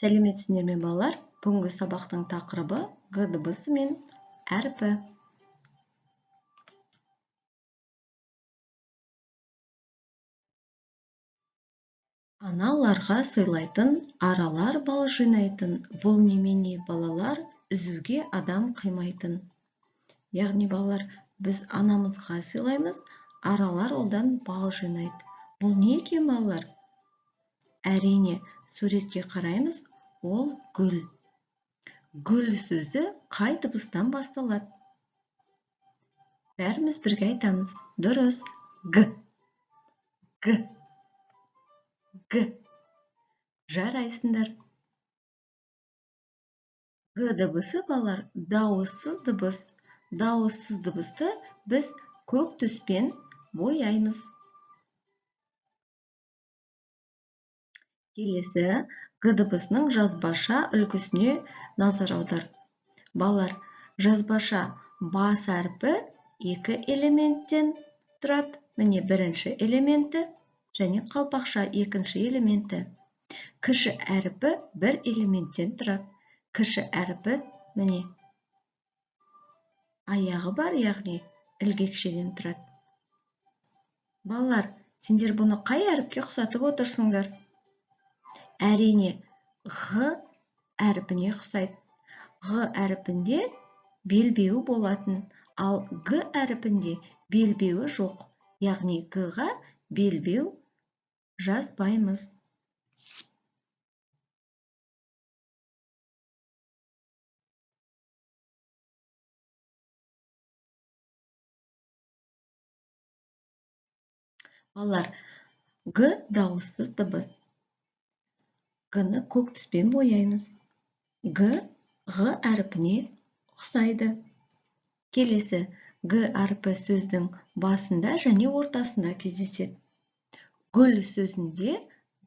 Сәлеметсіздер ме, балалар? Бүгінгі сабақтың тақырыбы Г дыбысы мен әрпі. Аналарға сыйлайтын, аралар бал жинайтын, бұл немене, балалар, үзуге адам қимайтын. Яғни, балалар, біз анамызға сыйлаймыз, аралар одан бал жинайды. Бұл не екен, балалар? Әрине, суретке қараймыз, ол гүл. Гүл сөзі қай дыбыстан басталады? Бәріміз бірге айтамыз. Дұрыс. Г. Г. Г. Жарайсыңдар. Г дыбысы, балалар, дауыссыз дыбыс. Дауыссыз дыбысты біз көк түспен бояймыз. Келесі Г дыбысының жазбаша үлгісіне назар аудар. Балалар, жазбаша бас әрпі екі элементтен тұрады. Міне бірінші элементі және қалпақша екінші элементі. Кіші әрпі бір элементтен тұрады. Кіші әрпі міне аяғы бар, яғни ілгекшеден тұрады. Балалар, сендер бұны қай әріпке ұқсатып отырсыңдар? Әрине, Ғ әрпіне ұқсайды. Ғ әрпінде белбеуі болатын, ал Г әрпінде белбеуі жоқ. Яғни Г-ға белбеу жазбаймыз. Балалар, Г дауыссыз дыбыс. Г-ны көк түспен бояймыз. Г, Ғ әрпіне ұқсайды. Келесі, Г әрпі сөздің басында және ортасында кездеседі. Гүл сөзінде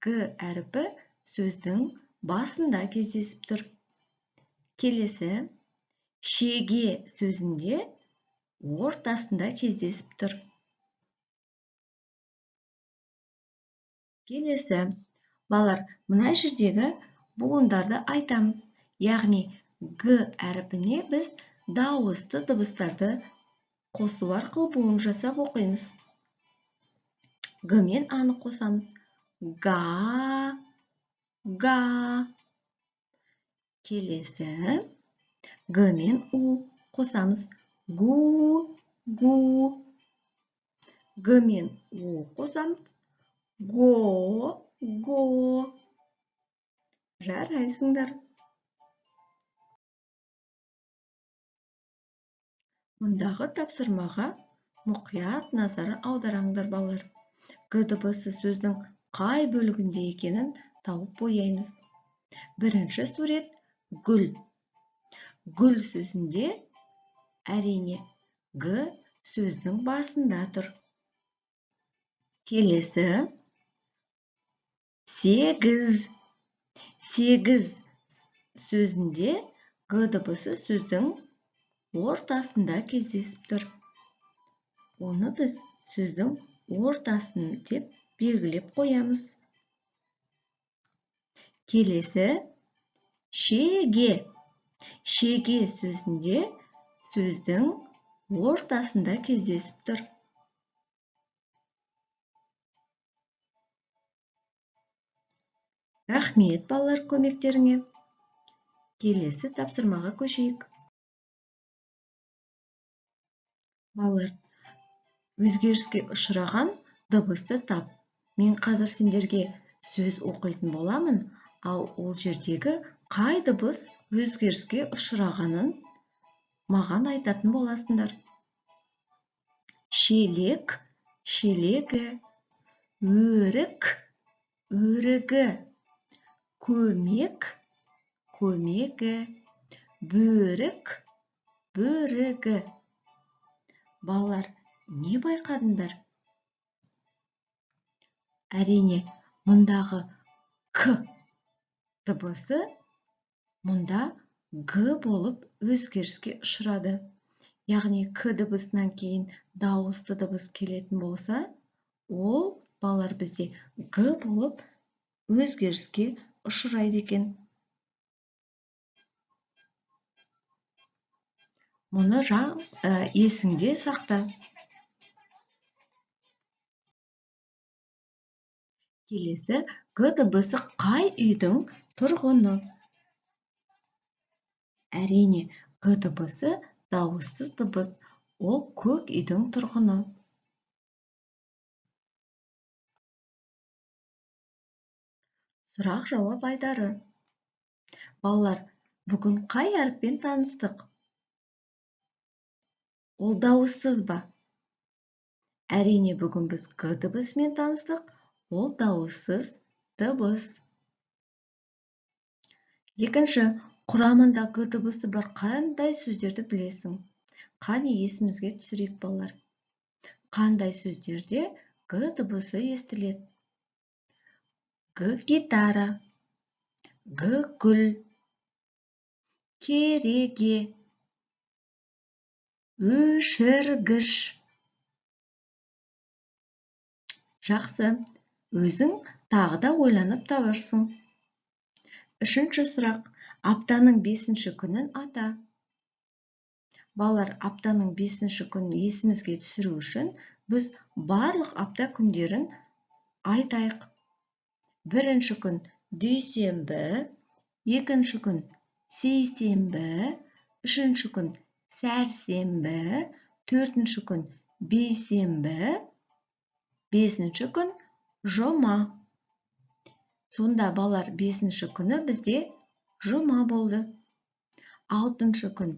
Г әрпі сөздің басында кездесіп тұр. Келесі, шеге сөзінде ортасында кездесіп тұр. Келесі, балалар, мына жердегі буындарды айтамыз. Яғни Г әрпіне біз дауысты дыбыстарды қосу арқылы буын жасап оқимыз. Г мен А-ны қосамыз. Га, га. Келесі, Г мен У қосамыз. Гу, гу. Г мен О қосамыз. Го, го. Жарайсыңдар. Мұндағы тапсырмаға мұқият назар аударыңдар, балалар. Г дыбысы сөздің қай бөлігінде екенін тауып бояймыз. Бірінші сурет гүл. Гүл сөзінде әрине Г сөздің басында тұр. Келесі сегіз. Сегіз сөзінде Г дыбысы сөздің ортасында кездесіп тұр. Оны біз сөздің ортасын деп белгілеп қоямыз. Келесі шеге. Шеге сөзінде сөздің ортасында кездесіп тұр. Рахмет, балалар, көмектеріңе. Келесі тапсырмаға көшейік. Балалар, өзгеріске ұшыраған дыбысты тап. Мен қазір сендерге сөз оқитын боламын, ал ол жердегі қай дыбыс өзгеріске ұшырағанын маған айтатын боласыңдар. Шелек, шелегі, өрік, өрігі. Көмек, көмегі, бөрік, бөрігі. Балалар, не байқадыңдар? Әрине, мұндағы К дыбысы мұнда Г болып өзгеріске ұшырады. Яғни К дыбысынан кейін дауысты дыбыс келетін болса, ол, балалар, бізде Г болып өзгеріске ұшырайды екен. Мұны есіңде сақта. Келесі Г дыбысы қай үйдің тұрғыны? Әрине, Г дыбысы дауыссыз дыбыс, ол көк үйдің тұрғыны. Сұрақ-жауап айдары. Балалар, бүгін қай әріппен таныстық? Ол дауыссыз ба? Әрине, бүгін біз Г дыбысымен таныстық, ол дауыссыз дыбыс. Екінші, құрамында Г дыбысы бар қандай сөздерді білесің? Қане есімізге түсірейік, балалар. Қандай сөздерде Г дыбысы естіледі? Г гитара, Г гүл, кереге, өшіргіш. Жақсы, өзің тағы да ойланып табарсың. Үшінші сұрақ. Аптаның 5-ші күнін ата. Балалар, аптаның 5-ші күнін есімізге түсіру үшін біз барлық апта күндерін айтайық. Бірінші күн дүйсенбі, екінші күн сейсенбі, үшінші күн сәрсенбі, төртінші күн бейсенбі, бесінші күн жұма. Сонда балалар, 5-ші күні бізде жұма болды. 6-шы күн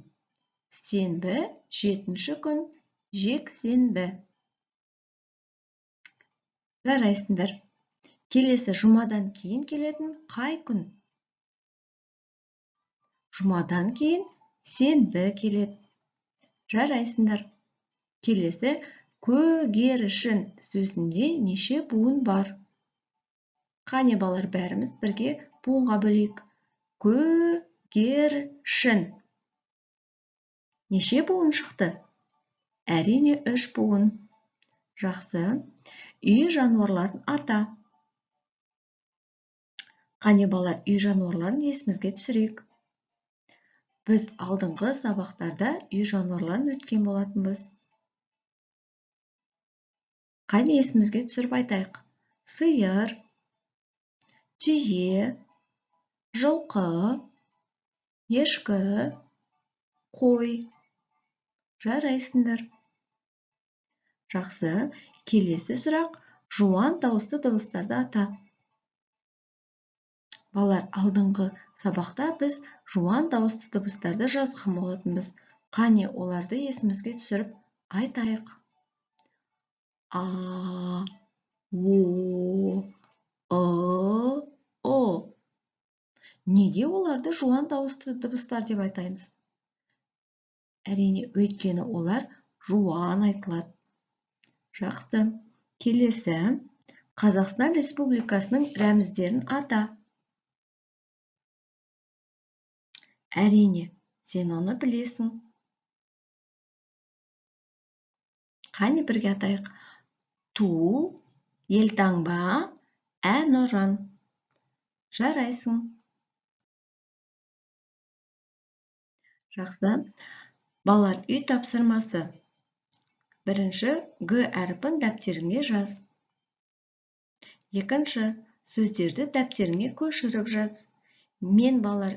сенбі, 7-ші күн жексенбі. Жарайсыңдар. Келесі жұмадан кейін келетін қай күн? Жұмадан кейін сенбі келеді. Жарайсыңдар. Келесі көгершін сөзінде неше буын бар? Қане балалар, бәріміз бірге буынға бөлейік. Көгершін. Неше буын шықты? Әрине, 3 буын. Жақсы. Үй жануарларын ата. Қане балалар, үй жануарларын есімізге түсірейік. Біз алдыңғы сабақтарда үй жануарларын өткен болатынбыз. Қане есімізге түсіріп айтайық. Сиыр, түйе, жылқы, ешкі, қой. Жарайсыңдар. Жақсы. Келесі сұрақ. Жуан дауысты дыбыстарды ата. Балалар, алдыңғы сабақта біз жуан дауысты дыбыстарды жазған болатынбыз. Қане оларды есімізге түсіріп айтайық. А, О, Ы, Ұ. Неге оларды жуан дауысты дыбыстар деп айтаймыз? Әрине, өйткені олар жуан айтылады. Жақсы. Келесі, Қазақстан Республикасының рәміздерін ата. Әрине, сен оны білесің. Қане бірге атайық. Ту, елтаңба, әнұран. Жарайсың. Жақсы. Балалар, үй тапсырмасы. Бірінші, Г әрпін дәптеріңе жаз. Екінші, сөздерді дәптеріңе көшіріп жаз. Мен балалар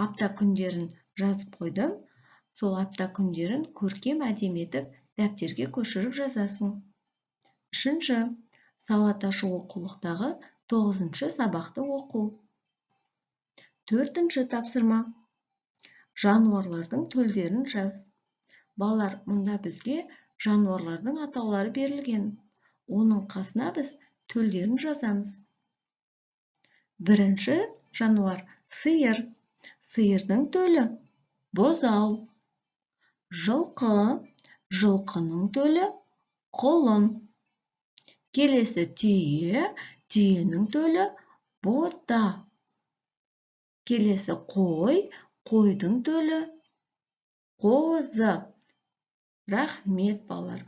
апта күндерін жазып қойдым. Сол апта күндерін көркем әдемі етіп дәптерге көшіріп жазасың. Үшінші, сауат ашу оқулықтағы 9-шы сабақты оқу. Төртінші тапсырма. Жануарлардың төлдерін жаз. Балалар, мұнда бізге жануарлардың атаулары берілген. Оның қасына біз төлдерін жазамыз. Бірінші жануар сиыр. Сиырдың төлі бұзау. Жылқы, жылқының төлі құлын. Келесі түйе, түйенің төлі бота. Келесі қой, қойдың төлі қозы. Рахмет, балалар.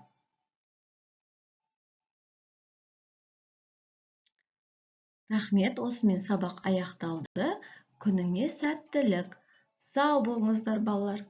Рахмет, осымен сабақ аяқталды. Күніңе сәттілік. Сау болыңыздар, балалар.